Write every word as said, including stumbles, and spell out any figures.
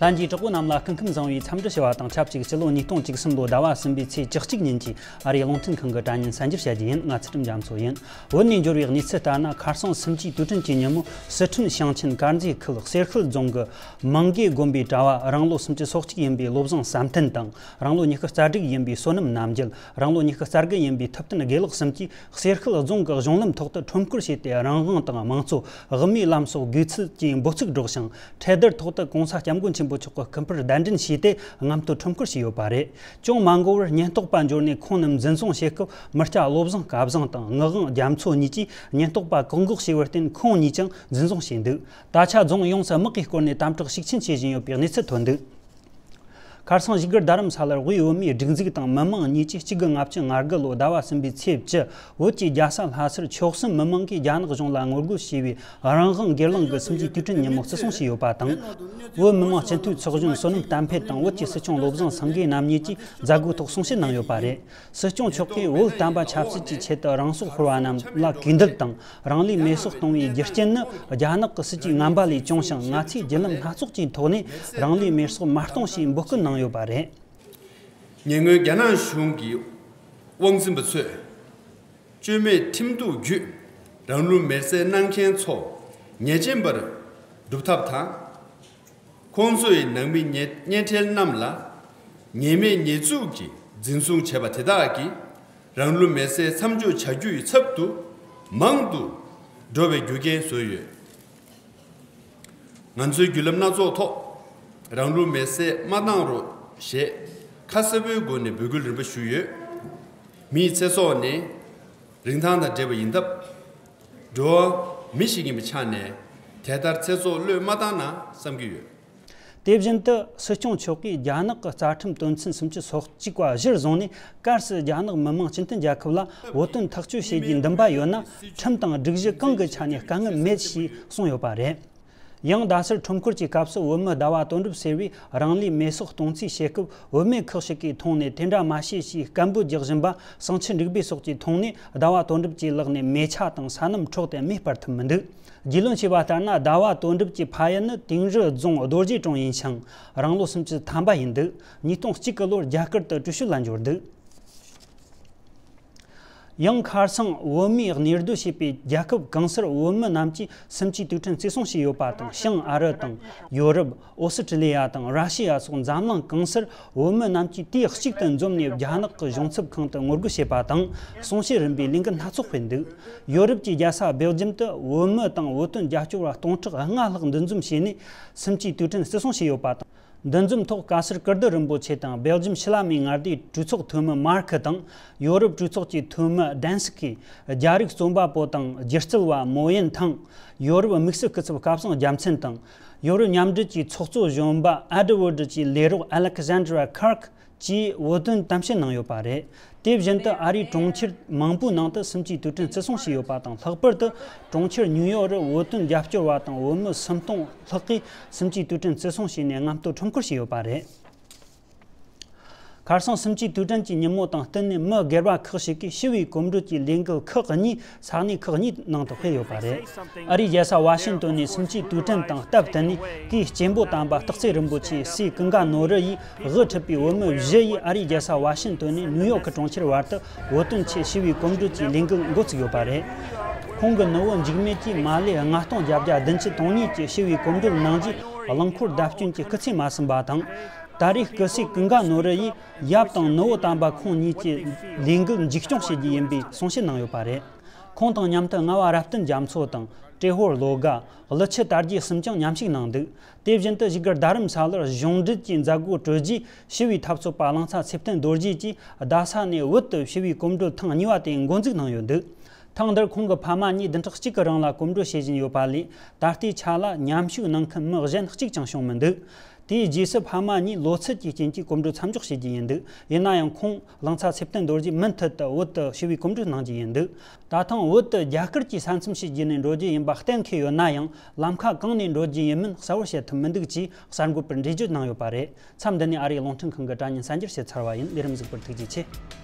ལྷན་རྒྱས་གྲོགས་པོ་རྣམས་ལ་སྐུ་ཁམས་བཟང་བའི་འཚམས་འདྲི་ཞུ་བ་དང་ཆབས་ཅིག་སྤྱི་ལོ་ཉིས་སྟོང་བཅུ་གསུམ་ལོ་ཟླ་བ་གསུམ་པའི་ཚེས་བཅུ་གཅིག་ཉིན་གྱི་ཨ་རིའི་རླུང་འཕྲིན་ཁང་གི་དྲ་བརྙན་གསར་འགྱུར་བཤད་རྒྱུ་ཡིན། ང་ཚུལ་ཁྲིམས་རྒྱ་མཚོ་ཡིན། བོད་ནས་འབྱོར་བའི་གནས་ཚུལ་ལྟར་ན། ཁ་སང་སུམ་ཅུའི་དུས་དྲན་གྱི་ཉིན་མོ་སི་ཁྲོན་ཞིང་ཆེན་དཀར་མཛེས་ཁུལ་གསེར་ཤུལ་རྫོང་གི་མང་དགེ་དགོན་པའི་གྲྭ་བ་རང་ལོ་སུམ་ཅུ་སོ་གཅིག་ཡིན་པའི་བློ་བཟང་བསམ་གཏན་དང་། རང་ལོ་ཉི་ཤུ་རྩ་དྲུག་ཡིན་པའི་བསོད་ནམས་རྣམ་རྒྱལ། རང་ལོ་ཉི་ཤུ་རྩ་དགུ་ཡིན་པའི་ཐུབ་བསྟན་དགེ་ལེགས་གསུམ་གྱིས་གསེར་ཤུལ་རྫོང་གི་གཞུང་ལམ་ཐོག་ཏུ་ཁྲོམ་སྐོར་བྱས་ཏེ། རང་དབང་དང་དམངས་གཙོ། དབུ་མའི་ལམ་སོགས་དགོས་ཚུལ་གྱི་འབོད་ཚིག་སྒྲོག་ཞིང་། འཕྲེད་དར་ཐོག་ཏུ་གོང་ས་སྐྱབས་མགོན་ཆེན་པོ་མཆོག་གི་སྐུ་པར་གདན་འདྲེན་བྱས་ཏེ། རྔམ་སྟོན་ཁྲོམ་སྐོར་བྱས་ཡོད་པ་རེད། ཅུང་མ་འགོར་བར་ཉེན་རྟོག་པ་འབྱོར་ནས་ཁོང་རྣམས་འཛིན་བཟུང་བྱེད་སྐབས། མི་སྐྱ་བློ་བཟང་སྐལ་བཟང་དང་ངག་དབང་རྒྱ་མཚོ་གཉིས་ཀྱིས་ཉེན་རྟོག་པ་བཀག་འགོག་བྱས་པར་བརྟེན། ཁོང་གཉིས་ཀྱང་འཛིན་བཟུང་བྱས་འདུག། ད་ཆ་རྫོང་ཡོངས་སུ་དམག་གིས་བསྐོར་ནས་དམ་དྲག་ཤུགས་ཆེན་བྱེད་བཞིན་ཡོད་པའི་གནས་ཚུལ་ཐོན་འདུག། ཁ་སང་བཞུགས་སྒར་རྡ་རམ་ས་ལར་དབུས་བོད་མིའི་སྒྲིག་འཛུགས་དང་མི་མང་གཉིས་ཀྱིས་གཅིག་དགུ་ལྔ་བཅུ་ང་དགུ་ལོ་ཟླ་བ་གསུམ་པའི་ཚེས་བཅུ། བོད་ཀྱི་རྒྱལ་ས་ལྷ་སར་ཆོལ་གསུམ་མི་མང་གིས་རྒྱ་ནག་གཞུང་ལ་ངོ་རྒོལ་བྱས་པའི་རང་དབང་སྒེར་ལངས་ཀྱི་སུམ་ཅུའི་དུས་དྲན་ཉིན་མོ་བརྩི་སྲུང་བྱས་ཡོད་པ་དང་། བོད་མི་མང་སྤྱི་འཐུས་ཚོགས་གཞོན་བསོད་ནམས་བསྟན་འཕེལ་དང་བོད་ཀྱི་སྲིད་སྐྱོང་བློ་བཟང་སེང་གེ་རྣམ་གཉིས་ཀྱིས་མཛད་སྒོའི་ཐོག་གསུང་བཤད་གནང་ཡོད་པ་རེད། སྲིད་སྐྱོང་མཆོག་གིས་བོད་བསྟན་པ་ཆབ་སྲིད་ཀྱི་ཆེད་དུ་རང་སྲོག་ཤོར་བ་རྣམས་ལ་གུས་འདུད་དང་། རང་ལུས་མེར་སྲེག་གཏོང་བའི་རྒྱུ་རྐྱེན་ནི་རྒྱ་ནག་གི་སྲིད་ཇུས་ངན་པ་ལས་བྱུང་ཞིང་། ང་ཚོས་བརྒྱུད་ལམ་སྣ་ཚོགས་ཀྱི་ཐོག་ནས་རང་ལུས་མེར་སྲེག་མ་གཏོང་ཞེས་འབོད་སྐུལ་གནང་ཡོད་པ་རེད། ཉེ་སྔོན་རྒྱ་ནག་གཞུང་གི་དབང་འཛིན་པ་ཚོས་བཅོས་མའི་ཁྲིམས་གཏུག་བརྒྱུད་རང་ལུས་མེར་སྲེག་གནང་མཁན་ཚོ་ཉེས་ཅན་པར་སྒྲུབ་ཐབས་དང་། ཁོང་ཚོའི་ནང་མི་ཉེ་གཉེན་འཕྲད་རྣམས་ལ་ཉེས་མེད་ཉེས་འཛུགས་ཀྱིས་འཛིན་བཟུང་བྱས་པ་དེ་དག་གིས་རང་ལུས་མེར་སྲེག་མཚམས་འཇོག་བྱ་རྒྱུ་ཡི་ཚབ་ཏུ་མང་དུ་འགྲོ་བའི་རྒྱུ་རྐྱེན་བཟོས་ཡོད། ང་ཚོའི་བརྒྱུད་ལམ་སྣ་ཚོགས་ཐོག་རང་ལུས་མེར་སྲེག་མ་བཏང་རོགས་ཞེས་ཁ་གསལ་པོའི་སྒོ་ནས་འབོད་སྐུལ་རིམ་པ་ཞུས་ཡོད། མིའི་ཚེ་སྲོག་ནི་རིན་ཐང་དང་འབྲེལ་བ་ཡིན་སྟབས། འགྲོ་བ་མི་ཞིག་ཡིན་པའི་ཆ་ནས་དེ་ལྟར་ཚེ་སྲོག་བློས་མ་བཏང་ན་བསམ་གྱི་ཡོད། དེ་བཞིན་དུ་སྲིད་སྐྱོང་མཆོག་གིས་རྒྱ་ནག་གི་རྩ་ཁྲིམས་དོན་ཚན་སུམ་ཅུ་སོ་གཅིག་པ་གཞིར་བཟུང་ནས། གལ་སྲིད་རྒྱ་ནག་མི་དམངས་སྤྱི་མཐུན་རྒྱལ་ཁབ་ལ་བོད་དོན་ཐག་གཅོད་བྱེད་རྒྱུའི་འདུན་པ་ཡོད་ན། ཁྲིམས་དང་སྒྲིག་གཞི་གང་གི་ཆ་ནས་དཀའ་ངལ་མེད་ཞེས་གསུངས་ཡོད་པ་རེད། ཡང་རྡ་སར་ཁྲོམ་སྐོར་གྱི་སྐབས་སུ་བོད་མི་ཟླ་བ་དོན་གྲུབ་ཟེར་བས་རང་ལུས་མེར་སྲེག་གཏོང་རྩིས་བྱེད་སྐབས། བུད་མེད་ཁག་ཅིག་གིས་མཐོང་ནས་དེ་འདྲ་མ་བྱེད་ཞེས་སྐད་འབོད་རྒྱག་བཞིན་པ་ཟིང་ཆ་འགྲིག་པའི་སོགས་ཀྱིས་མཐོང་ནས། ཟླ་བ་དོན་གྲུབ་ཀྱི་ལག་ནས་མེ་ཆ་དང་ས་སྣུམ་འཕྲོག་སྟེ་མེ་སྤར་ཐུབ་མི་འདུག། རྒྱུས་ལོན་བྱས་པ་ལྟར་ན། ཟླ་བ་དོན་གྲུབ་ཀྱི་ཕ་ཡུལ་ནི་དིང་རི་རྫོང་རྡོ་རྗེ་གྲོང་ཡིན་ཞིང་། རང་ལོ་སུམ་ཅུ་ཐམ་པ་ཡིན་འདུག། ཉིས་སྟོང་གཅིག་གི་ལོར་རྒྱ་གར་དུ་བྲོས་བྱོལ་ལ་འབྱོར་འདུག། ཡང་ཁ་སང་བོད་མིས་གནས་སྡོད་བྱེད་པའི་རྒྱལ་ཁབ་གང་སར་བོད་མི་རྣམས་ཀྱིས་སུམ་ཅུའི་དུས་དྲན་བརྩི་སྲུང་བྱས་ཡོད་པ་དང་། བྱང་ཨ་རི་དང་ཡོ་རོབ། ཨོ་སི་ཀྲི་ལི་ཡ་དང་ར་ཤི་ཡ་སོགས་འཛམ་གླིང་གང་སར་བོད་མི་རྣམས་ཀྱིས་དུས་གཅིག་ཏུ་འཛོམས་ནས་རྒྱ་ནག་གི་གཞུང་ཚབ་ཁང་དུ་ངོ་རྒོལ་བྱས་པ་དང་། གསུང་བཤད་རིམ་པའི་ལས་འགུལ་སྣ་ཚོགས་སྤེལ་འདུག། ཡོ་རོབ་ཀྱི་རྒྱལ་ས་སྦེལ་ཇམ་དུ་བོད་མི་དང་བོད་དོན་རྒྱབ་སྐྱོར་བ་སྟོང་ཕྲག་ལྔ་ལྷག་འདུ་འཛོམས་བྱས་ནས་སུམ་ཅུའི་དུས་དྲན་བརྩི་སྲུང་བྱས་ཡོད་པ་དང་། འདུ་འཛོམས་ཐོག་བཀའ་ཟུར་ཀིར་ཏི་རིན་པོ་ཆེ་དང་། སྦེལ་ཇམ་ཤི་ལ་མའི་མངའ་སྡེའི་གྲོས་ཚོགས་འཐུས་མི་མར་ཁི་དང་། ཡོ་རོབ་གྲོས་ཚོགས་ཀྱི་འཐུས་མི་ཌན་སི་ཀི། རྒྱ་རིགས་རྩོམ་པ་པོ་དང་སྒྱུ་རྩལ་བ་མོ་ཡིན་ཐང་། ཡོ་རོབ་དམིགས་བསལ་སྐུ་ཚབ་སྐལ་བཟང་རྒྱལ་མཚན་དང་། ཡོ་རོབ་མཉམ་འབྲེལ་གྱི་ཚོགས་གཙོ་གཞོན་པ་ཨེ་ཌི་ཝར་ཌི་གྱི་ལས་རོགས་ཨ་ལེག་ཟན་ཌ་ར་ཁར་ཀི་བཅས་བོད་དོན་གཏམ་བཤད་གནང་ཡོད་པ་རེད། དེ་བཞིན་དུ་ཨ་རིའི་གྲོང་ཁྱེར་མང་པོའི་ནང་དུ་སུམ་ཅུའི་དུས་དྲན་བརྩི་སྲུང་བྱས་ཡོད་པ་དང་། ལྷག་པར་དུ་གྲོང་ཁྱེར་ཉིའུ་ཡོག་རུ་བོད་དོན་རྒྱབ་སྐྱོར་བ་དང་བོད་མི་སུམ་སྟོང་ལྷག་གིས་སུམ་ཅུའི་དུས་དྲན་བརྩི་སྲུང་བྱས་ནས་རྔམ་སྟོན་ཁྲོམ་སྐོར་བྱས་ཡོད་པ་རེད། ཁ་སང་སུམ་ཅུའི་དུས་དྲན་གྱི་ཉིན་མོ་དང་བསྟུན་ནས་མི་སྒེར་པ་ཁག་ཅིག་གིས་ཞི་བའི་གོམ་བགྲོད་ཀྱི་ལས་འགུལ་ཁག་གཉིས་ས་གནས་ཁག་གཉིས་ནང་དུ་སྤེལ་ཡོད་པ་རེད། ཨ་རིའི་རྒྱལ་ས་ཝ་ཤིང་ཏོན་ནས་སུམ་ཅུའི་དུས་དྲན་དང་སྟབས་བསྟུན་ནས་གོས་སྐྱེན་པོ་དམ་པ་སྟག་རྩེ་རིན་པོ་ཆེའི་སྲས་ཀུན་དགའ་ནོར་བུ་ཡིས་དབུ་ཁྲིད་པའི་བོད་མི་བཞི་ཡིས་ཨ་རིའི་རྒྱལ་ས་ཝ་ཤིང་ཏོན་ནས་ནིའུ་ཡོག་གི་གྲོང་ཁྱེར་བར་དུ་བོད་དོན་ཆེད་ཞི་བའི་གོམ་བགྲོད་ཀྱི་ལས་འགུལ་འགོ་བཙུགས་ཡོད་པ་རེད། ཁོང་གི་ནུ་བོ་འཇིགས་མེད་ཀྱིས་མ་ལེ་ལྔ་སྟོང་བརྒྱད་བརྒྱ་བདུན་ཅུ་དོན་གཉིས་ཀྱི་ཞི་བའི་གོམ་བགྲོད་གནང་རྗེས་རླངས་འཁོར་བརྡབ་སྐྱོན་གྱི་སྐུ་ཚེ་མ་ཟིན་པ་དང་། ད་རེས་སྐུ་སྲས་ཀུན་དགའ་ནོར་བུ་ཡིས་ཡབ་དང་ནུ་བོ་དམ་པ་ཁོང་གཉིས་ཀྱི་ལས་འགུལ་མཇུག་སྐྱོང་བྱེད་རྒྱུ་ཡིན་པའི་གསུང་བཤད་གནང་ཡོད་པ་རེད། ཁོང་དང་མཉམ་དུ་རྔ་བ་རབ་བརྟན་རྒྱ་མཚོ་དང་ཏྲེ་ཧོར་བློ་དགའ། ཀླུ་ཆུ་དར་རྒྱས་གསུམ་ཀྱང་མཉམ་ཞུགས་གནང་འདུག། དེ་བཞིན་དུ་བཞུགས་སྒར་རྡ་རམ་ས་ལར་གཞུང་འབྲེལ་གྱི་མཛད་སྒོ་གྲོལ་རྗེས་ཞི་བའི་འཐབ་རྩོད་པ་གླང་ཚ་ཚེ་བརྟན་རྡོ་རྗེ་གྱིས་རྡ་ས་ནས་བོད་དུ་ཞི་བའི་གོམ་བགྲོད་ཐེངས་གཉིས་པ་དེ་འགོ་འཛུགས་གནང་ཡོད་འདུག། ཐེངས་འདིར་ཁོང་གི་ཕ་མ་གཉིས་བདུན་ཕྲག་གཅིག་གི་རིང་ལ་གོམ་བགྲོད་བྱེད་བཞིན་ཡོད་པ་ལས། ད་ལྟའི་ཆ་ལ་མཉམ་ཞུགས་གནང་མཁན་མི་གཞན་གཅིག་ཀྱང་བྱུང་མི་འདུག། དེའི་རྗེས་སུ་ཕ་མ་གཉིས་ལོ་ཚད་ཀྱི་རྐྱེན་གྱིས་གོམ་བགྲོད་མཚམས་འཇོག་བྱེད་རྒྱུ་ཡིན་འདུག། ཡིན་ན་ཡང་ཁོང་གླང་ཚ་ཚེ་བརྟན་རྡོ་རྗེ་མུ་མཐུད་དུ་བོད་དུ་ཞི་བའི་གོམ་བགྲོད་གནང་རྒྱུ་ཡིན་འདུག། ད་ཐེངས་བོད་དུ་རྒྱ་གར་གྱི་ས་མཚམས་ཞིག་བརྒྱུད་ནས་འགྲོ་རྒྱུ་ཡིན་པ་གཏན་འཁེལ་ཡོད་ན་ཡང་། ལམ་ཁ་གང་ནས་འགྲོ་རྒྱུ་ཡིན་མིན་གསལ་བོར་བཤད་ཐུབ་མི་འདུག་ཅེས་གསར་འགོད་པར་འགྲེལ་བརྗོད་གནང་ཡོད་པ་རེད། མཚམས་འདི་ནས་ཨ་རིའི་རླུང་འཕྲིན་ཁང་གི་དྲ་བརྙན་གསར་འགྱུར་བཤད་ཚར་བ་ཡིན། ལས་རིམ་གཟིགས་པར་ཐུགས་རྗེ་ཆེ།